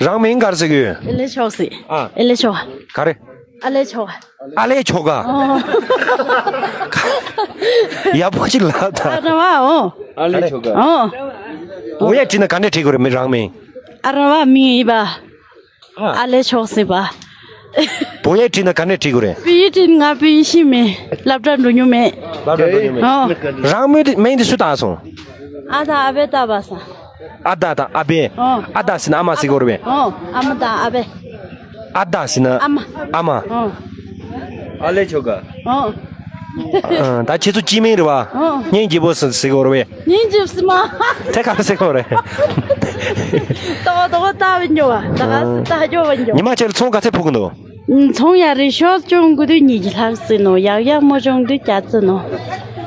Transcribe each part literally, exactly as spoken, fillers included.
རང་མིང་ག་རེ་ཟེར་གི་ཡོད། ཨེ་ལེ་ཆོག་སི། ཨ། ཨེ་ལེ་ཆོག་ག་ཨ་ལེ་ཆོག་ག་ཨ་ལེ་ཆོག་ག་ཨོ། ཡག་པོ་ཅིག་ལབ་ད། ཨ་ར་བ་ཨོ། ཨ་ལེ་ཆོག་ག་ཨོ། བོད་ཡིག་བྲིས་ན་ག་འདྲས་བྲིས་དགོས་རེད། མི་རང་མིང་། ཨ་ར་བ་མིང་ཡིན་པ། ཨ་ལེ་ཆོག་སི་པ། བོད་ཡིག་བྲིས་ན་ག་འདྲས་བྲིས་དགོས་རེད། བོད་ཡིག་བྲིས་ན་ང་བོད་ཡིག་ཤེས་མེད། སློབ་གྲྭ་འགྲོ་མྱོང་མེད། སློབ་གྲྭ་འགྲོ་མྱོང་མེད། ཨོ། རང་མིང་དེ་མིང་དེ་སུ་བཏགས་སོང་། ཨ་ད་ཨ་བས་བཏགས་པ་སང་། ཨ་ད་དང་ཨ་བས། ཨོ། ཨ་ད་ཟེར་ན་ཨ་མ་ཟེར་དགོས་རེད་པས། ཨོ། ཨ་མ་དང་ཨ་བས། ཨ་ད་ཟེར་ན་ཨ་མ། ཨ་མ། ཨོ། ཨ་ལེ་ཆོག་ག་ཨོ། ཨ། ད་ཁྱེད་ཚོ་སྤྱི་མིང་རེད་པ། ཨོ། སྙིང་རྗེ་པོ་ཟེར་ཟེར་དགོས་རེད་པས། སྙིང་རྗེ་པོ་ཟེར་མ། དེ་ག་རེ་ཟེར་དགོས་རེད། ཏོག་ཏོག་ལྟ་བུ་ཉོ་བ། ད་ག་ཨ། ཟེར་ལྟ་སྐྱོ་བ་ཉོ། ཉི་མ་ཁྱེད་ལ་ཚོང་ག་ཚད་ཕོག་གི་འདུག་ཚོང་ཡག་རེད་ཤག་ཅུང་དགུ་དུས་ཉི་ཤུ་ལྷག་ཟིན་ནོ། ཡག་ཡག་མོ་ཅུང་དུས་བརྒྱ་ཟིན་ནོ།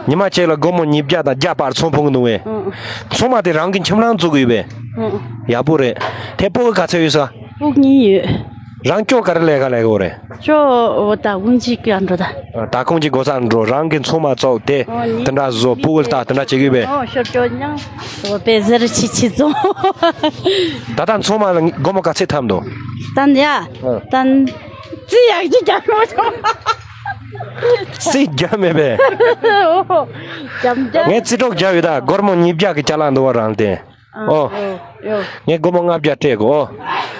ཉི་མ་ཁྱེད་ལ་སྒོར་མོ་ཉིས་བརྒྱ་དང་བརྒྱ་བར་ཚོང་ཕོག་གི་འདུག་པས། ཨང་། ཚོང་མ་དེ་རང་གི་ཁྱིམ་རང་བཙུགས་གི་ཡོད་པས། ཨང་། ཡག་པོ་རེད། དེ་ཕྲུ་གུ་ག་ཚོད་ཡོད་ས། ཕྲུ་གུ་གཉིས་ཡོད། རང་ཅོ་ག་རེ་ལས་ཀ་ལས་གོ་རེད། ཅོ་ད་གུང་ཅིག་ག་འགྲོ་ད། ད་གུང་ཅིག་གོ་ས་འགྲོ། རང་གི་ཚོང་མ་བཙུགས་དེ། ཨོ་ནི། དེ་འདྲ་བཟོ། ཕྲུ་གུ་ལ་ད་དེ་འདྲ་བྱེད་གི་ཡོད་པས། ཨོ་ཤོར་ཅོ་ཉང་། ཨོ་པེ་ཟེར་ཆི་ཆི་བཙོང་། ད་ལྟ་ཚོང་མ་ལ་སྒོར་མོ་ག་ཚད་ཐམ་འདུག་ད་ཡ། ཨ། ད། རྩིས་ཡག་ཅིག་རྒྱབ་མ་བྱུང་། རྩིས་རྒྱབ་མེད་པས། ཨོ། རྒྱབ་རྒྱབ། ངས་རྩིས་གྲོགས་རྒྱབ་ཡོད་ད། སྒོར་མོ་ཉིས་བརྒྱ་གི་ཅ་ལག་འདུག་པ་རང་དེ། ཨ། ཨོ། ཡོ་ཡོ། ངས་སྒོར་མོ་ལྔ་བརྒྱ་སྤྲད་གོ།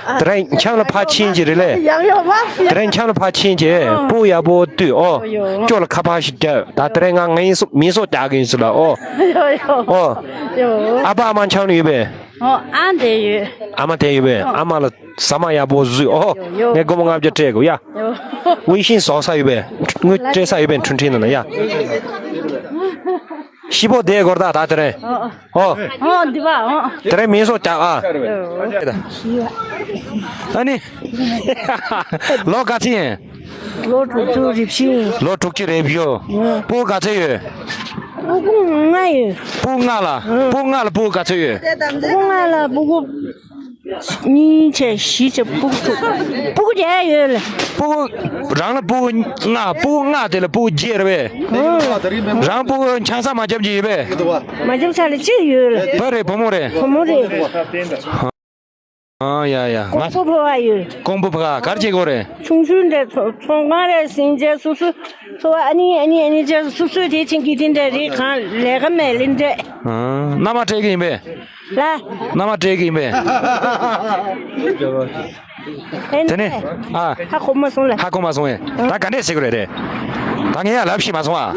ཨ། དེ་རིང་འཁྱམ་ལ་ཕར་ཕྱིན་གྱི་རེད་ལེ། ཡག་ཡོ་མ། དེ་རིང་འཁྱམ་ལ་ཕར་ཕྱིན་གྱི། ཨ། སྤུ་ཡག་པོ་བཏུས་ཨོ། ཡོ། སྐྱོ་ལ་ཁ་ཕར་ཞིག་རྒྱབ། ད་དེ་རིང་ང་ངའི་སོ་མི་སོ་རྒྱག་གི་ཡིན་ཟེར་ལ་ཨོ། ཡོ་ཡོ། ཨོ། ཡོ། ཨ་ཕ་ཨ་མ་འཁྱམ་ལ་ཡོད་པས། ཨོ། ཨ་འདྲ་ཡོད། ཨ་མ་དེ་ཡོད་པས། ཨོ། ཨ་མ་ལ་ཟ་མ་ཡག་པོ་བཟོས་ཨོ། ཡོ། ངས་སྒོར་མོ་ལྔ་བརྒྱ་སྤྲད་གོ་ཡ། ཡོ། ཝེ་ཤིན་བཟོ་ས་ཡོད་པས། དངུལ་སྤྲད་ས་ཡོད་པས། འཕྲིན་ཕྲིན་ནང་ན་ཡ། ཤི་བོ་དེ་སྒོར་ད་ད་དེ་རེད། ཨོ། ཨོ། ཨོ་འདི་བ་ཨོ། དེ་རེད་མིང་སོགས་རྒྱག་ཨ། ཨ་ནི། ལོ་ག་ཚོད་ཡིན། ལོ་དྲུག་ཅུ་རེ་བཞི། ལོ་དྲུག་ཅུ་རེ་བཞི། ཨོ། སྤུ་གུ་ག་ཚོད་ཡོད། སྤུ་གུ་ལྔ་ཡོད། སྤུ་གུ་ལྔ་ལ། ཨོ། སྤུ་གུ་ལྔ་ལ་སྤུ་གུ་ག་ཚོད་ཡོད། སྤུ་གུ་ལྔ་ལ་སྤུ་གུ། གཉིས་བྱས་བཞི་བྱས་སྤུ་གུ་དྲུག་སྤུ་གུ་བརྒྱད་ཡོད་ལ། སྤུ་གུ། རང་ལ་སྤུ་གུ་ལྔ། སྤུ་གུ་ལྔ་དེ་ལ་སྤུ་གུ་བརྒྱད་རེད་པས། ཨོ། རང་སྤུ་གུ་ཆང་ས་མ་བརྒྱབ་ཀྱི་ཡོད་པས། མ་བརྒྱབ་ས་ལ་གཅིག་ཡོད་ལ། བུ་རེད་བུ་མོ་རེད། བུ་མོ་རེད། ཨ་ཡ་ཡ། ང་། ཀོང་པོ་ཕ་བ་ཡོད། ཀོང་པོ་ཕ་ག་རེ་བྱེད་དགོས་རེད། ཆུང་ཆུང་འདྲ་ཚོང་ཚོང་ཁང་རེད་ཟིན་བྱས་སོ་སོ། ཚོ་བ་ཨ་ནི་ཨ་ནི་ཨ་ནི་བྱས་སོ་སོ་དེ་ཆེན་གྱི་དེ་འདྲ་རེད། གང་ལས་ཀ་མེད་ལེ་འདྲ། ཨ། མནའ་མ་སྤྲད་ཀྱི་ཡིན་པས། ལ། མནའ་མ་སྤྲད་ཀྱི་ཡིན་པས། དེ་ནས། ཨ། ཧ་གོ་མ་སོང་ལ། ཧ་གོ་མ་སོང་ངས། ད་ག་འདྲས་བྱེད་དགོས་རེད་དེ། ད་ངས་ཡང་ལབ་ཤེས་མ་སོང་ཨ།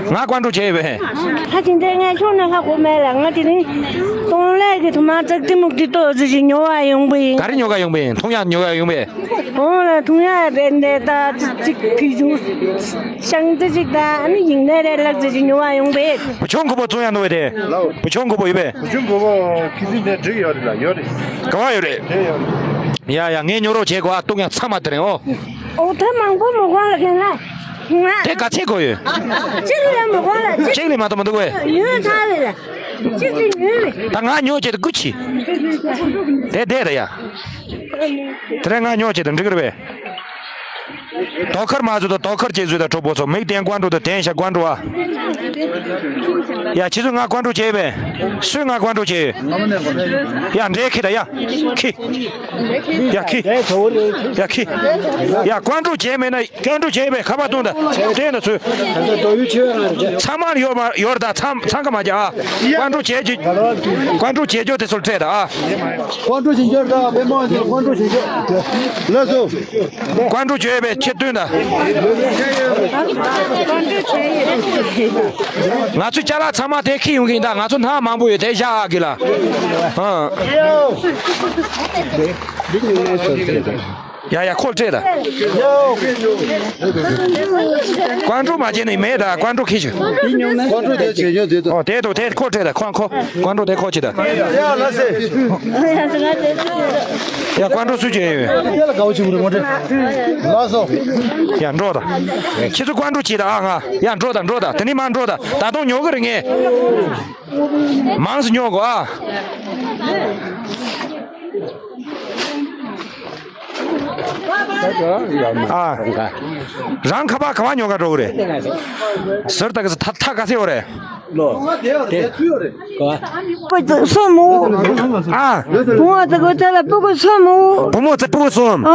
ང་ཀོན་ཀྲོལ་བྱས་ཡོད་པས། ཧ་ཅང་དེ་ངས་ཁྱོན་ནས་ཧ་གོ་མེད་ལ། ང་དེ་རིང་གཏོང་ལས་ཀྱི་ཐུ་མ་ཙག་ཏི་མུག་ཏི་ཏོ་ཙི་ཞིག་ཉོ་བ་ཡོང་པ་ཡིན། ག་རེ་ཉོ་ག་ཡོང་པ་ཡིན། འཐུང་ཡག་ཉོ་ག་ཡོང་པས། འོང་ལ་འཐུང་ཡག་རེད་འདྲ་ད་ཅིག་ཕི་ཇུ་ཤང་ཙི་ཅིག་ད་ཨ་ནི་ཡིན་ནའི་རེད་ལག་ཙི་ཅིག་ཉོ་བ་ཡོང་པས། བུ་ཆུང་ཁུ་པོ་བཙོང་ཡག་འདུག་པས་དེ། བུ་ཆུང་ཁུ་པོ་ཡོད་པས། བུ་ཆུང་ཁུ་པོ་ཁི་སི་ནས་འགྲིག་ཡོད་རེད་ལ། ཡོད་རེད། ག་བ་ཡོད་རེད། དེ་ཡོད་རེད། ཡ་ཡ་ངས་ཉོ་རོགས་བྱེད་དགོས་ཨ། བཏུང་ཡག་ཚང་མ་དེ་རིང་ཨོ། ཨོ་ད་མང་པོ་མ་དགོས་ལ་ཁེན་ལ། ང་། དེ་ག་ཚད་དགོས་ཡོད། གཅིག་ལས་མ་དགོས་ལ། གཅིག་ལས་མ་གཏོགས་མ་འདུག་གས། ཉོས་ཚར་བས་ལ། གཅིག་གཅིག་ཉོས་བས། ད་ང་ཉོ་བྱེད་དུ་སྐུ་ཆི། དེ་དེ་རེད་ཡ། དེ་རིང་ང་ཉོ་བྱེད་དུ་འགྲིག་རེད་པས། དོ་ཁར་མ་བཟོས་དང་དོ་ཁར་བྱེད་བཟོས་དང་གྲོགས་པོ་ཚོ། མིག་བསྟན་ཀོན་ཀྲོལ་དང་བསྟན་ཤ་ཀོན་ཀྲོལ་ཨ། ཡ་ཁྱེད་ཚོས་ང་ཀོན་ཀྲོལ་བྱེད་པས། སུས་ང་ཀོན་ཀྲོལ་བྱེད། ཡ་འདྲེ་ཁི་ད་ཡ། ཁི། ཡ་ཁི། ཡ་ཁི། ཡ་ཀོན་ཀྲོལ་བྱེད་མེད་ན། ཀོན་ཀྲོལ་བྱས་པས་ཁ་པར་བཏུང་ད། བསྟན་ད་ཚུལ། ཚང་མར་ཡོད་མ་ཡོད་ད། ཚང་ཚང་ག་མ་རྒྱ་ཨ། ཀོན་ཀྲོལ་བྱས་རྒྱུ། ཀོན་ཀྲོལ་བྱས་རྒྱུ་དེ་ཚོར་སྤྲད་ད་ཨ། ཀོན་ཀྲོལ་བྱེད་རྒྱུར་ད་བེ་མོ་དེ་ཀོན་ཀྲོལ་བྱེད་རྒྱུ། ལགས་སོ། ཀོན་ཀྲོལ་བྱས་པའི་ཆེད་བཏོན་ད། ང་ཚོའི་ཅ་ལག་ཚང་མ་དེ་འཁྱེར་ཡོང་གི་ཡིན་ད། ང་ཚོ་སྣ་མང་པོ་ཡོད་དེ་བཞག་ཨ་གི་ལ། ཨ། ཡ་ཡ་ཁོ་སྤྲད་ད། ཀོན་ཀྲོལ་མ་བྱས་ནས་མེད་ད། ཀོན་ཀྲོལ་ཁྱེར་ཤོག་ཀོན་ཀྲོལ་དེ་བྱེད་ཉོ་དེ་དོ། ཨོ་དེ་དོ་དེ་ཁོ་སྤྲད་ད། ཁོ་ཁོ་ཀོན་ཀྲོལ་དེ་ཁོ་བྱེད་ད། ཡ་ལ་སེ། ཡ་ཀོན་ཀྲོལ་སུ་བྱེད་ཡོད། ཡ་ལ་དགའ་བོ་ཆེ་བོ་རེད་མོ་དེ། ལགས་སོ། ཡ་འགྲོ་ད། ཁྱེད་ཚོ་ཀོན་ཀྲོལ་བྱེད་ད་ཨ། ང་ཡ་འགྲོ་ད་འགྲོ་ད། དེ་ནས་མ་འགྲོ་ད། ད་དུང་ཉོ་གི་རེད་ངས། མང་སུ་ཉོ་དགོས་ཨ། ཨ། རང་ཁ་པར་ག་བ་ཉོ་ག་འགྲོ་གི་རེད། ཟུར་ད་གི་ཐ་ཐ་ག་ཚད་ཡོད་རེད། ལོ། དེ། གོ། སྤུ་གུ་གསུམ་མོ། ཨ། བུ་མོ་ཚོ་གོ་ཚོ་ལ་སྤུ་གུ་གསུམ་མོ། བུ་མོ་ཚོ་སྤུ་གུ་གསུམ། ཨ།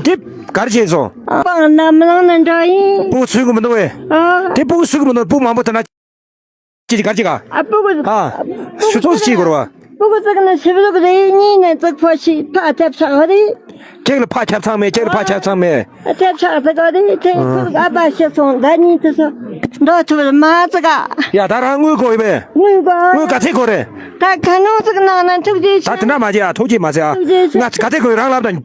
དེ་གར་བྱས་སོང་། པང་ནམ་ལང་ན་འདྲ་ཡིན། སྤུ་གུ་ཚུད་གི་མི་འདུག་བས། ཨ། དེ་སྤུ་གུ་ཚུད་གི་མི་འདུག་སྤུ་གུ་མང་པོ་དེ་ན། ཅི་གར་ཅི་ག་ཨ་སྤུ་གུ། ཨ། ཤུ་ཚོགས་ཅི་གོ་ར་བ། སྤུ་གུ་ཚོ་གི་ན་ཤི་བ་ལོག་རེ་གཉིས་ནས་ཚིག་ཕོ་ཤི་ཕ་ཐེབས་ཚང་རེད། ཅིག་ལ་ཕ་ཁྱབ་ཚང་མེད་ཅིག་ལ་ཕ་ཁྱབ་ཚང་མེད། ཨ་ཐེབས་ཚང་ཚིག་ག་རེད་ཐེབས་ཚང་ཨ་ཕ་ཤི་སོང་ད་གཉིས་དེ་ཚོ་འགྲོ་ཐུབ་ལ་མ་ཚིག་ག་ཡ་ད་རང་དངུལ་གོ་ཡོད་པས། དངུལ་གོ་དངུལ་ག་ཚད་གོ་རེད། ད་ག་ནོ་ཚིག་ནང་ན་ཐུགས་རྗེ་ཆེ། ད་དེ་འདྲ་མ་བྱེད་ཨ་ཐུགས་རྗེ་མ་ཟེར་ཨ། ཐུགས་རྗེ་ཆེ། ང་ག་ཚད་གོ་ཡོད་རང་ལབ་དང་།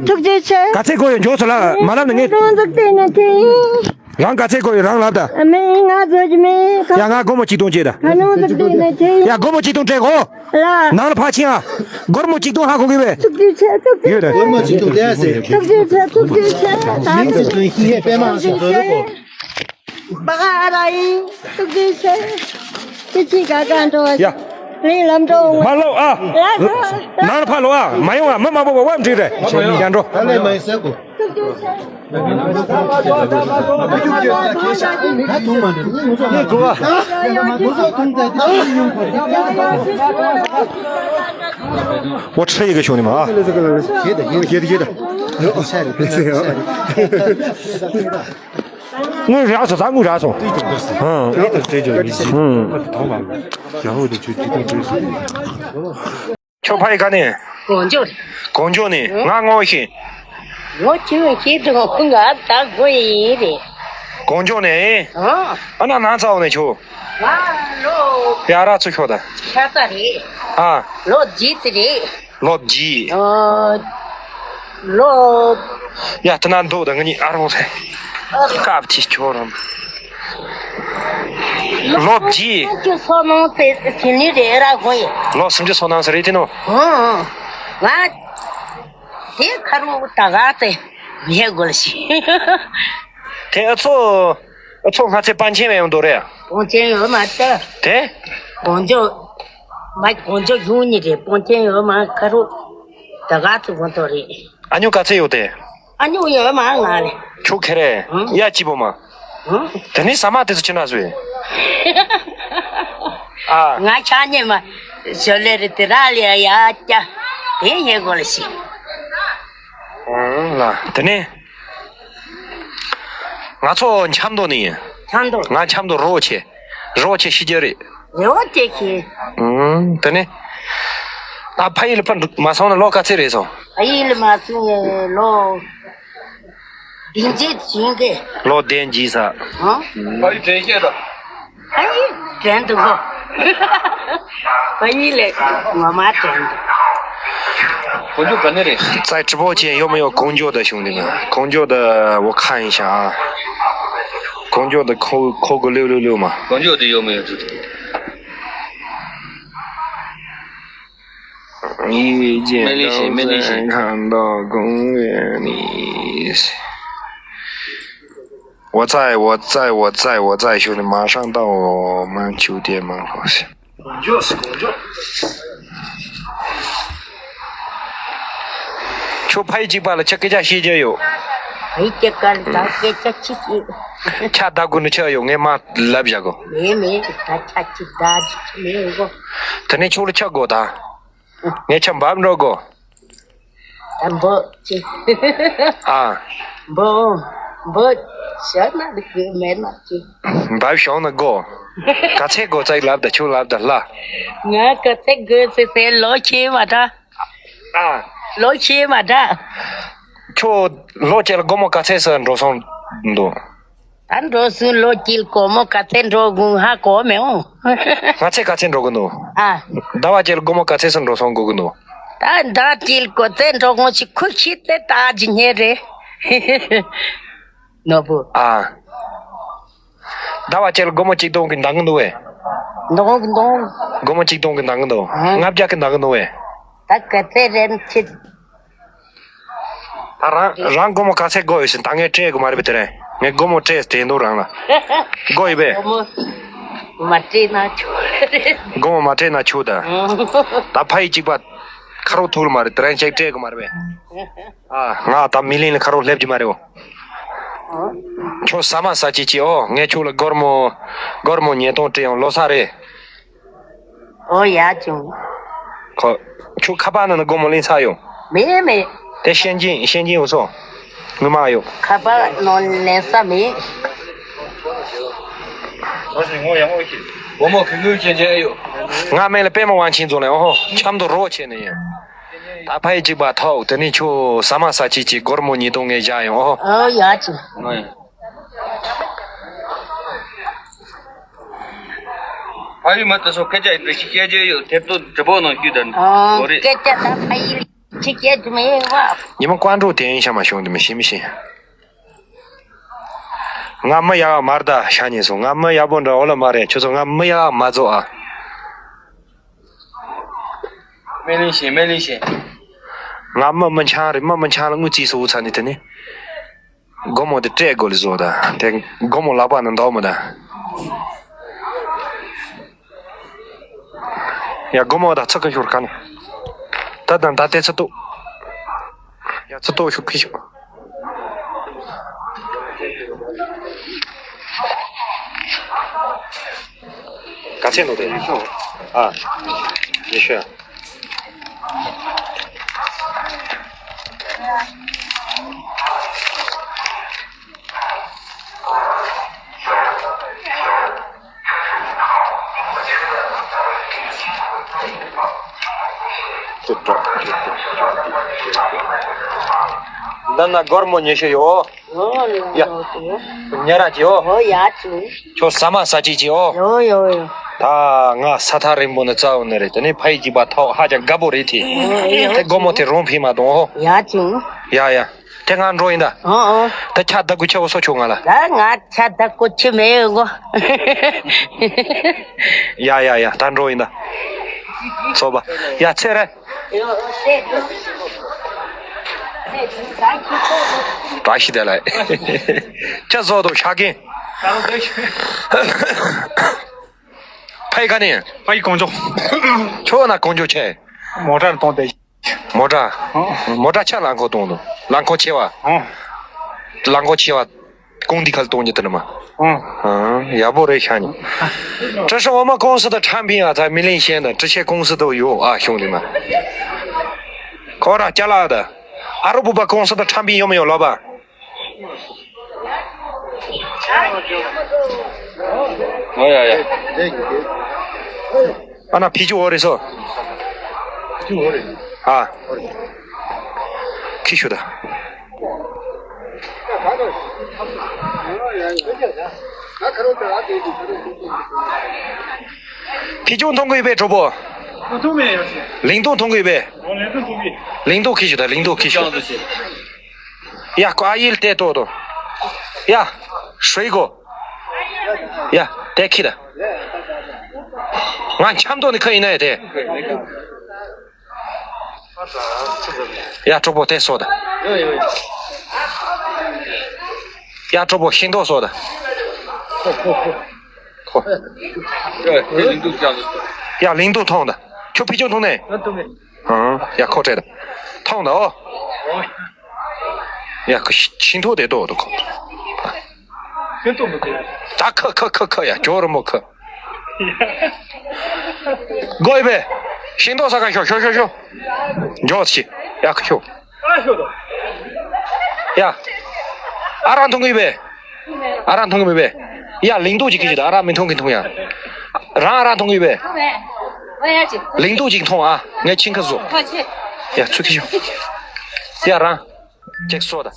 ཐུགས་རྗེ་ཆེ། ག་ཚད་གོ་ཡོད་མགྱོགས་སོ་ལ་མ་ལབ་ན་ངས། ཀ་ནོ་ཚིག་དེ་ན་དེ་ཡིན། རང་ག་ཚད་གོ་ཡོད་རང་ལབ་ད། ཨ་མའི་ང་བཟོ་གི་མེད་ཁ། ཡ་ང་སྒོར་མོ་གཅིག་སྟོང་བྱེད་ད། ཨ་ནོ་ཟིག་དེ་ནས་ཁྱེད། ཡ་སྒོར་མོ་གཅིག་སྟོང་སྤྲད་གོ། ལ། ནང་ལ་ཕར་ཕྱིན་ཨ། སྒོར་མོ་གཅིག་སྟོང་ཧ་གོ་གི་བས། ཐུགས་རྗེ་ཆེ་ཐུགས་རྗེ་ཡོད་ད། ཆེ། སྒོར་མོ་གཅིག་སྟོང་ལས་ཟེར། ཐུགས་རྗེ་ཆེ་ཐུགས་རྗེ་ཆེ། ད་མིང་ཚིག་དོན་ཤེས་ཡས་པད་མ་ཞབས་བྲོ་གོ། བ་ག་ར་ཡིན། ཐུགས་རྗེ་ཆེ། ཅི་ཅི་ག་ག་འགྲོ། ཡ། ལིང་ལམ་འགྲོ། མ་ལོག་ཨ། ལ་ལ། ནང་ལ་ཕར་ལོག་ཨ། མ་ཡོང་ཨ། མི་མང་པོ་བ་བ་འགྲིག་རེད། ཡ་འགྲོ། ད་ལས་མ་ཡིན་ཟེར་གོ། ཨོ་ཁྲི་ཡི་གེ་ཤོག་ནི་མ། དངུལ་རག་སོང་ད་དངུལ་རག་སོང་། ཨང་། ཨང་། ཁྱོད་ཕ་ཡི་ག་ནས། གོང་ཇོ། གོང་ཇོ་ནས་ང་ངོ་ཤེས། ངོ་ཆེ་བའི་ཤེས་དུ་ང་ད་དགོས་ཡིན་རེད། གོང་ཇོ་ནས། ཨ། ཨ་ན་ན་ཚ་བ་ནས་ཁྱོད། ང་ལོ། ཡ་ར་ཚུ་ཤོ་ད། ཤ་ཚ་རེད། ཨ། ལོ་བརྒྱད་ཙི་རེད། ལོ་བརྒྱད། ཨ། ལོ། ཡ་ད་ན་འདུག་ད་ང་གཉིས་ཨ་རོ་རེད། སྐབས་ཐི་ཁྱོད་རང་། ལོ་བརྒྱད། སུམ་ཅུ་སོ་ནང་ཚེ་ཚེ་ནི་རེ་ར་གོ་ཡེ། ལོ་སུམ་ཅུ་སོ་ནང་ཚེ་རེ་དེ་ནོ། ཧུང་ཧུང་། ང་དེ་ཁ་རུ་ད་ག་ཚེ་ཡེ་གོལ་ཤི། དེ་ཨ་ཚོ་ཨ་ཚོ་ང་ཚེ་པན་ཆེན་ཡོང་དོ་རེད། པན་ཆེན་ཡོད་མ་ད། དེ། གོང་ཇོ། མ་གོང་ཇོ་གཞུང་ནི་རེད་པན་ཆེན་ཡོད་མ་ཁ་རུ་ད་ག་ཚེ་གོང་དོ་རེད། ཨ་ཉོ་ག་ཚེ་ཡོད་དེ། ཨ་ཉོ་ཡོད་མ་ང་ལེ། ཁྱོད་ཁེ་རེ། ཧུང་། ཡ་ཅི་པོ་མ། ཧུང་། དེ་ནི་ཟ་མ་དེ་ཚོ་ཅི་འདྲ་བཟོས། ཨ། ང་ཆ་ཉེ་མ། ཞོ་ལེ་རི་དེ་ར་ལི་ཡ་ཡ་ཀྱ། དེ་ཡེ་གོ་ལ་ཤི། ཧུང་ལ་དེ་ནི། ང་ཚོ་འཆམ་མདོ་ནི་ཡིན། འཆམ་མདོ། ང་འཆམ་མདོ་རོ་ཆེ། རོ་ཆེ་ཤི་རྒྱུ་རེད། རེ་བ་ཅེ་ཁི། ཨུམ། དེ་ནི། ད་ཕ་ཡུལ་ཕ་མ་སོང་ན་ལོ་ག་ཚོད་རེད་སོང་། ཕ་ཡུལ་མ་སོང་ཡ་ལོ། བདུན་ཅུ་ཅན་གི། ལོ་བདུན་ཅུ་ས། ཧང་། ཕ་ཡུལ་དྲན་ཤེས་དང་། ཕ་ཡུལ་དྲན་འདུག་གོ། ཕ་ཡུལ་ལས་ངོ་མ་དྲན་འདུག་གོང་ཇོ་ག་ནས་རེད། ཙའི་直播间有没有 གོང་ཇོ་的兄弟们 གོང་ཇོ་的我看一下啊。 གོང་ཇོ་的扣扣个六六六嘛。 གོང་ཇོ་的有没有这种？ 遇见高山看到公园里。我在，我在，我在，我在，兄弟，马上到我们酒店门口。 ཁྱོད་ཕ་ཡུལ་གཅིག་པ་ལ་ཁྱོད་སྐད་ཆ་བཤད་རྒྱུ་ཡོད། ཕ་ཡུལ་གཅིག་པ་ལ་ད་སྐད་ཆ་ཅི་ཞིག་ཆ་ད་དགོས་ནི་ཆ་ཡོད་ངས་མ་ལབ་བཞག་གོ། མེད་མེད་ད་ཆ་ཅི་ད་ཅི་མེད་གོ། དེ་ནས་ཁྱོད་ལ་ཆ་དགོས་ད། ངས་ཆ་འབབ་འགྲོ་གོ། ད་འབོ་ཅི། ཨ། འབོ། འབོ། ཤ་ན་རིག་གི་མེད་ན་ཅི། འབབ་ཤོང་ན་གོ། ག་ཚད་གོ་ཚད་ལབ་ད་ཁྱོད་ལབ་ད་ལ། ང་ག་ཚད་གོ་ཚད་ཚད་ལོ་ཆེ་མ་ད། ཨ། ལོ་ཆེ་མ་ད། ཁྱོད་ལོ་ཆེ་ལ་སྒོར་མོ་ག་ཚད་ཟེར་འགྲོ་སོང་འདུག་ད་འགྲོ་སོང་ལོ་གཅིག་ལ་སྒོར་མོ་ག་ཚད་འགྲོ་དགོས་ཧ་གོ་མེད་འོང་། ང་ཚད་ག་ཚད་འགྲོ་གི་འདུག་ཨ། ཟླ་བ་གཅིག་ལ་སྒོར་མོ་ག་ཚད་ཟེར་འགྲོ་སོང་དགོས་གི་འདུག་ད་ཟླ་གཅིག་ལ་ག་ཚད་འགྲོ་དགོས་ཞིག་ཁུ་ཤི་ཚད་ད་ཇི་སྙེད་རེད། ནོར་བུ། ཨ། ཟླ་བ་གཅིག་ལ་སྒོར་མོ་གཅིག་སྟོང་གི་འདང་གི་འདུག་བས། འདང་གི་འདང་། སྒོར་མོ་གཅིག་སྟོང་གི་འདང་གི་འདུག་ཨ། ལྔ་བརྒྱ་གི་འདང་གི་འདུག་བས། ད་ག་ཚད་རེད་ཁྱེད། ད་རང་རང་སྒོར་མོ་ག་ཚད་དགོས་ཡོད་ཟེར་ད་ངས་སྤྲད་དགོས་མ་རེད་པས་དེ་རེད། ངས་སྒོར་མོ་སྤྲད་དྲན་འདུག་རང་ལ། དགོས་ཡོད་པས། སྒོར་མོ་མ་སྤྲད་ན་ཆོག་རེད། སྒོར་མོ་མ་སྤྲད་ན་ཆོག་ད། ཨང་། ད་ཕ་ཡུལ་གཅིག་པ་ཁ་རོག་ཐུག་ལ་མ་རེད་དེ་རང་ཅིག་སྤྲད་དགོས་མ་རེད་པས། ཨ་ང་ད་མི་ལིང་ལ་ཁ་རོག་སླེབས་ཀྱི་མ་རེད་འོ། ཁྱོད་ཟ་མ་ཟ་ཅིག་ཅིག་ཨོ། ངས་ཁྱོད་ལ་སྒོར་མོ་སྒོར་མོ་ཉིས་སྟོང་སྤྲད་ཡོང་། ལོ་གསར་རེད། ཨོ་ཡ་བྱུང་། ཁོ། ཁྱོད་ཁ་པར་ནང་ན་སྒོར་མོ་ལེན་ས་ཡོད། མེད་མེད། དེ་ཤན་ཅིང་ཤན་ཅིང་འུ་སོ། ངུ་མ་ཡོད། ཁ་པར་ནང་ལེན་ས་མེད། སྒོར་མོ་གི་དངུལ་ཅན་ཅན་ཨེ་ཡོད། ང་མེད་ལ་པད་མ་དབང་ཆེན་རྫོང་ལ་ཨོ་ཧོ་འཆམ་དུ་རོགས་བྱས་ནས་ཡིན། ད་ཕ་ཡི་གཅིག་པ་ཐོག་དེ་ནས་ཁྱོད་ཟ་མ་ཟ་ཅིག་ཅིག་སྒོར་མོ་ཉིས་སྟོང་ངས་བཞག་ཡོང་ཨོ་ཧོ། ཨོ་ཡ་ཅི། ཕ་ཡུལ་མི་དེ་ཚོ་སྐད་ཆ་ཡིན་པའི་ཤི་སྐད་ཆ་ཡོད་དེབ་ཏོ་དྲི་པོ་ནང་ཞུས་དང་ཨོ་ལོ་རེད། སྐད་ཆ་ད་ཕ་ཡུལ་ཤི་སྐད་ཆ་མེད་བ། ཉི་མ་ཀོང་ཀྲུག་དེ་ཡིན་ཤ་མ་བྱུང་དེ་མི་ཤེས་མི་ཤེས། ང་མི་ཡག་མར་ད་ཤ་ཉེ་སོང་། ང་མི་ཡག་པོ་འདྲ་འོ་ལ་མ་རེད། ཁྱོད་ཚོ་ང་མི་ཡག་མ་བཟོ་ཨ། སྨན་གླིང་ཞེས་སྨན་གླིང་ཞེས། ང་མི་མི་འཆང་རེད། མི་མི་འཆང་ལ་དངུལ་རྩིས་སུ་འུ་ཚ་ནི་དེ་ནི། སྒོར་མོ་དེ་སྤྲད་དགོས་ལ་བཟོ་ད། དེ་སྒོར་མོ་ལག་པ་ནང་འདུག་མོ་ད། ཡ་སྒོར་མོ་ད་ཚུགས་ཀྱི་ཤོར་ག་ནས། ད་ད་ད་དེ་ཚུགས་ཏོ། ཡ་ཚུགས་ཏོ་ཤོག་ཁི་ཤོག་ག་ཚད་འདུག་དེ། ཨ། ཉི་ཤུ། འདི་ན་སྒོར་མོ་ཉི་ཤུ་ཡོད། ཡ། ཉེ་ར་ཅིའོ། ཨོ་ཡ་ཅུ། ཁྱོད་ཟ་མ་ཟ་ཅིག་ཅིའོ། ཡོ་ཡོ་ཡོ། ད་ང་ས་ཐག་རིང་པོ་ནས་བཙལ་བ་ནི་རེད། དེ་ནས་ཕ་ཡི་གཅིག་པ་ཐོག་ཧ་ཅང་དགའ་པོ་རེད་དེ། ཨོ་ཡ་དེ་སྒོར་མོ་དེ་རུང་ཕིག་མ་གཏོང་ཨོ། ཡ་ཅུ། ཡ་ཡ། དེ་ང་འགྲོ་ཡིན་ད། ཨོ་ཨོ། ད་ཁྱ་ད་གུ་ཆེ་བོ་སོ་ཆུང་ང་ལ། ད་ང་ཁྱ་ད་གུ་ཆེ་མེད་གོ། ཡ་ཡ་ཡ་ད་འགྲོ་ཡིན་ད། སོ་པ། ཡ་ཚེ་རེད། བཀྲ་ཤིས་བདེ་ལེགས། ཅི་བཟོ་འདུག་ཤ་རྒན། ཕ་ཡི་ག་ནས། ཕ་ཡི་ཀོང་ཇོ། ཁྱོད་ན་ཀོང་ཇོ་ཆེ། མོ་ཊ་གཏོང་དེ། མོ་ཊ། ཨོ། མོ་ཊ་ཆ་རླངས་འཁོར་གཏོང་དུ། རླངས་འཁོར་ཆེ་བ། ཨོ། རླངས་འཁོར་ཆེ་བ། 工地 ཁ་གཏོང་རྒྱུ་དེ་ནི་མ། ཨོ། ཨང་ཡག་པོ་རེད་ཤག་ནི། 这是我们公司的产品啊，在米林县的这些公司都有啊，兄弟们。ཁོ་རང་ཅ་ལག་དང་། ཨ་རུ་བུ་པ་公司的产品有没有，老板？ ཨོ་ཡ་ཡ། ཨ་ན་ཕི་ཅུ་འོ་རེད་སོ། ཨ། ཁི་ཤུ་ད། ཕི་ཅུ་མཐོང་གི་ཡོད་པས་གྲོགས་པོ། མཐོང་མེད་ཡོད་ཅེ། ལིང་ཏུ་མཐོང་གི་ཡོད་པས། ལིང་ཏུ་མཐོང་གི། ལིང་ཏུ་ཁི་ཤུ་ད་ལིང་ཏུ་ཁི་ཤུ། ཡ་ཁོ་ཨ་ཡིལ་ཏེ་ཏོ་ཏོ། ཡ། 水果། ཡ། དེ་ཁི་ད། ང་འཆམ་ཏོ་ནི་ཁ་ཡིན་ན་ཡ་དེ། ཡ་གྲོགས་པོ་དེ་སོ་ད། ཡ་གྲོགས་པོ་ཤིང་ཏོག་སོ་ད། ཁོ། ཡ་ལིང་ཏུ་མཐོང་ད། ཁྱོད་ཕི་ཅུང་མཐོང་ནས། ཨང་། ཡ་ཁོ་བྲེད་ད། མཐོང་ད་ཨོ། ཡ་ཁོ་ཤིང་ཏོག་དེ་ཏོ་ཏོ་ཁོ། ཤིང་ཏོག་མི་ཏོ། ད་ཁ་ཁ་ཁ་ཁ་ཡ་ཇོ་རི་མོ་ཁ། དགོས་པས། ཤིང་ཏོག་ས་ཁ་ཤོ་ཤོ་ཤོ་ཤོ། འཇོག་ཆི། ཡ་ཁ་ཤོ། ཨ་ཤོ་དོ། ཡ། ཨ་རག་འཐུང་གི་པས། ཨ་རག་འཐུང་གི་མི་པས། ཡ་ལིང་ཏུ་ཅིག་གི་ཅིག་ཨ་རག་མི་འཐུང་གི་འཐུང་ཡ། རང་ཨ་རག་འཐུང་གི་པས། ལིང་ཏུ་ཅིག་འཐུང་ཨ། ངས་ཆིང་ཁ་བཟོ། ཡ་ཚུ་ཁི་ཤོ། ཡ་རང་། ཅིག་སོ་ད།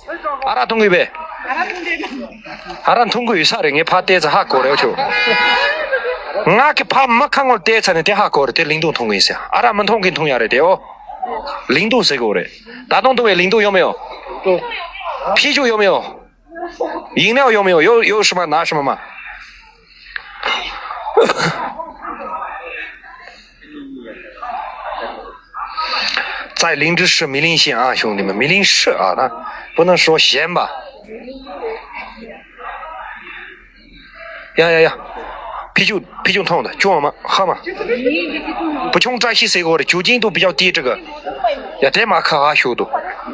ཨ་རག་འཐུང་གི་པས། ཨ་རག་འཐུང་གི་ཡོད་ས་རེད། ངས་ཕ་བལྟས་ཚེ་ཧ་གོ་རེད་ཆོ། ང་གི་ཕ་མ་ཁ་ངོ་བལྟས་ཚ་ནས་དེ་ཧ་གོ་རེད། དེ་ལིང་ཏུ་འཐུང་གི་ཡིན་ཟེར། ཨ་རག་མི་འཐུང་གི་འཐུང་ཡ་རེད་དེ་ཨོ། ལིང་ཏུ་ཟེར་གོ་རེད། ད་དུང་འཐུང་བའི་ལིང་ཏུ་ཡོད་མེད་ཨོ། ཕི་ཅུ་ཡོད་མེད་ཨོ། ཡིན་ནའོ་ཡོད་མེད་ཨོ། ཡོད་ཡོད་ཧྲི་མ་ན་ཧྲི་མ་མ། 在林芝市米林县啊，兄弟们，米林市啊，他不能说县吧。呀呀呀，啤酒，啤酒桶的，酒吗？喝吗？不穷扎西水果的，酒精度比较低，这个。呀，这马可好修的，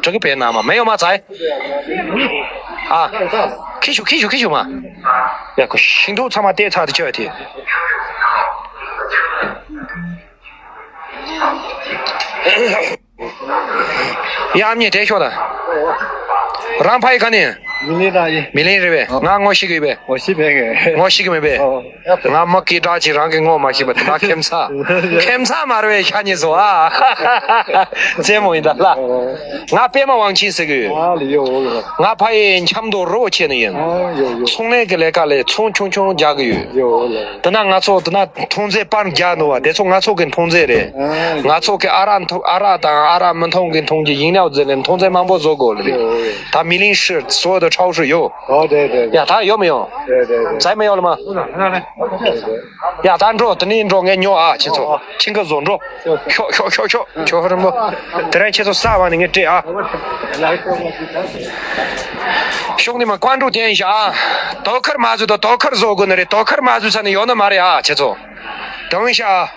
这个别拿嘛，没有吗？在？ ཨ། ཁྱེར་ཤོག་ཁྱེར་ཤོག་ཁྱེར་ཤོག་མ། ཡ་ཁོ་ཤིང་ཏོག་ཚང་མ་བལྟས་ཚར་དུ་བཅོས་ཏེ། ཡ་ཨ་མྱེས་བལྟས་ཤོག་ད། རང་ཕ་ཡི་ག་ནས། མི་ལིང་རང་ཡིན། མི་ལིང་རེད་པས། ཨ། ང་ངོ་ཤེས་ཀྱི་ཡོད་པས། ངོ་ཤེས་མེད་གི། ངོ་ཤེས་ཀྱི་མེད་པས། ཨོ། ང་མ་སྐད་གྲགས་ཅིག་རང་གི་ངོ་མ་ཤེས་པ་དེ་ད་ཁྱིམ་ཚང་། ཁྱིམ་ཚང་མ་རེད་པས་ཤ་ཉེ་བཟོ་ཨ། རྩེད་མོ་ཡིན་ད་ལ། ཨོ། ང་པད་མ་དབང་ཆེན་ཟེར་གི་ཡོད། ཨ་ལ་ཡོད་ཨོ་ལ། ང་ཕ་ཡི་འཆམ་མདོ་རི་བོ་ཆེ་ནས་ཡིན། ཨ་ཡོད་ཡོད། ཚོང་ལས་ཀྱི་ལས་ཀ་ལས་ཚོང་ཆུང་ཆུང་རྒྱག་གི་ཡོད། ཡོད་ཨོ་ལ། དེ་ན་ང་ཚོ་དེ་ན་མཐོང་རྫས་པར་རྒྱག་འདུག་བ་དེ་ཚོ་ང་ཚོ་གི་མཐོང་རྫས་རེད། ཨ་ཡོད། ང་ཚོ་གི་ཨ་རག་མཐོ་ཨ་རག་དང་ཨ་རག་མི་མཐོང་གི་མཐོང་རྒྱུ་ཡིན་ནའོ་ཟེར་ནས་མཐོང་རྫས་མང་པོ་བཟོ་དགོས་ལ་རེད། ཡོད་ཡོད། ད་མི་ལིང་ཧྲི་所有的超市有། 哦，对对对。 ཡ་ད་ཡོད་མི་ཡོད། 对对对。 在没有了吗？ ཡ་ད་འགྲོ་དེ་ནས་འགྲོ་ངས་ཉོ་ཨ་ཁྱེད་ཚོ་ཁྱིམ་གི་བཟོ་འགྲོ། ཤོག་ཤོག་ཤོག་ཤོག་ཁྱོད་རིན་པོ། དེ་རིང་ཁྱེད་ཚོ་ས་བ་ནས་ངས་སྤྲད་ཨ། གཞུང་ནས་མ་ཀོན་ཀྲུའུ་བསྟན་ཤག་ཨ། དོ་ཁར་མ་བཟོས་དོ་དོ་ཁར་བཟོ་དགོས་ནི་རེད། དོ་ཁར་མ་བཟོས་ས་ནས་ཡོད་ནི་མ་རེད་ཨ་ཁྱེད་ཚོ། 等一下啊，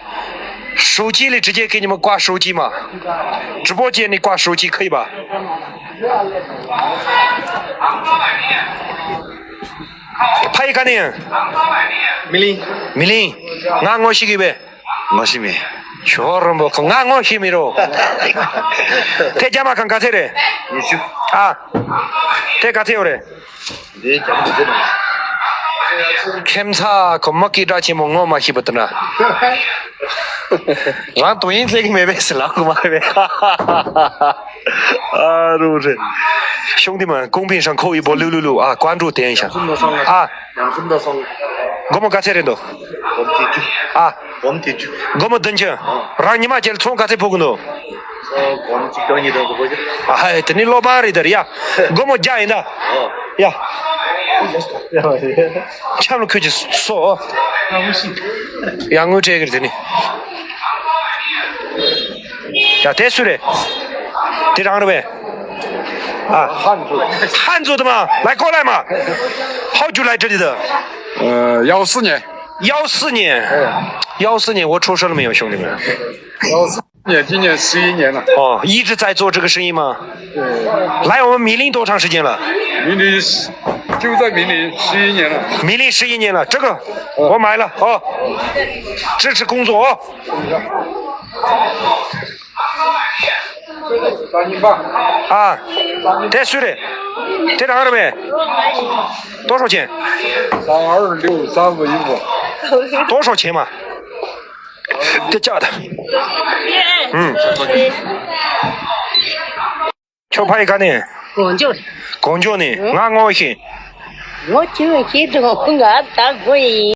手机里直接给你们挂手机嘛，直播间里挂手机可以吧？ ཕ་ཡི་ག་ནས། མི་ལིང་། མི་ལིང་། ང་ངོ་ཤེས་ཀྱི་པས། ངོ་ཤེས་མེད། ཞོ་རིན་པོ་ཁོ་ང་ངོ་ཤེས་མི་རོ། དེ་རྒྱ་མ་གང་ག་ཚད་རེད། ཉི་ཤུ། ཨ། དེ་ག་ཚད་ཡོད་རེད། འདི་རྒྱ་མ་ག་ཚད་རེད། ཁྱིམ་ཚང་ཁོ་མ་སྐད་གྲགས་ཆེན་མོ་ངོ་མ་ཤེས་པ་དེ་འདྲ། རང་དོ་ཡིན་ཚད་ཀྱི་མེད་པས་ཟེར་ལབ་གི་མ་རེད། ཨ་རུ་རེད། 兄弟们，公屏上扣一波六六六啊，关注点一下。 ཉམས་སུམ་དང་སོང་། 啊。 ཉམས་སུམ་དང་སོང་། སྒོར་མོ་ག་ཚད་རེད་འདུག་སྒོར་མོ་བརྒྱད་ཅུ། 啊。 སྒོར་མོ་བརྒྱད་ཅུ། 啊。 རང་ཉི་མ་བརྒྱད་ལ་ཚོང་ག་ཚད་ཕོག་གི་འདུག་སྒོར་མོ་གཅིག་སྟོང་ཉིས་སྟོང་དུ་ཕོག་གི། ཨ་ཧའི་དེ་ནི་སློབ་མ་རེད་ད་རེད་ཡ། སྒོར་མོ་བརྒྱ་ཡིན་ད། 啊。 ཡ། ཆབ་ལ་ཁོད་ཀྱི་སོ། ཡ་དངུལ་སྤྲད་གི་རེད་དེ་ནི། ཡ་དེ་སུ་རེད། དེ་རང་རེད་པས། ཨ། 汉族。 汉族的吗？来，过来嘛。好久来这里的？呃，幺四年。幺四年。幺四年我出生了没有，兄弟们？幺四年，今年十一年了。哦，一直在做这个生意吗？对。来我们米林多长时间了？米林十，就在米林十一年了。米林十一年了，这个我买了哦，支持工作哦。 三斤半。 ཨ། དེ་སུ་རེད། དེ་རང་རེད་པས། 多少钱？三二六，三五一五。 多少钱嘛？ དེ་ལྕགས་དང་། ཨུམ། ཁྱོད་ཕ་ཡི་ག་ནས། 广州། 广州ནས། ང་ངོ་ཤེས། ངོ་ཤེས་ཤེས་འདུག་ང་ད་གོ་ཡིན།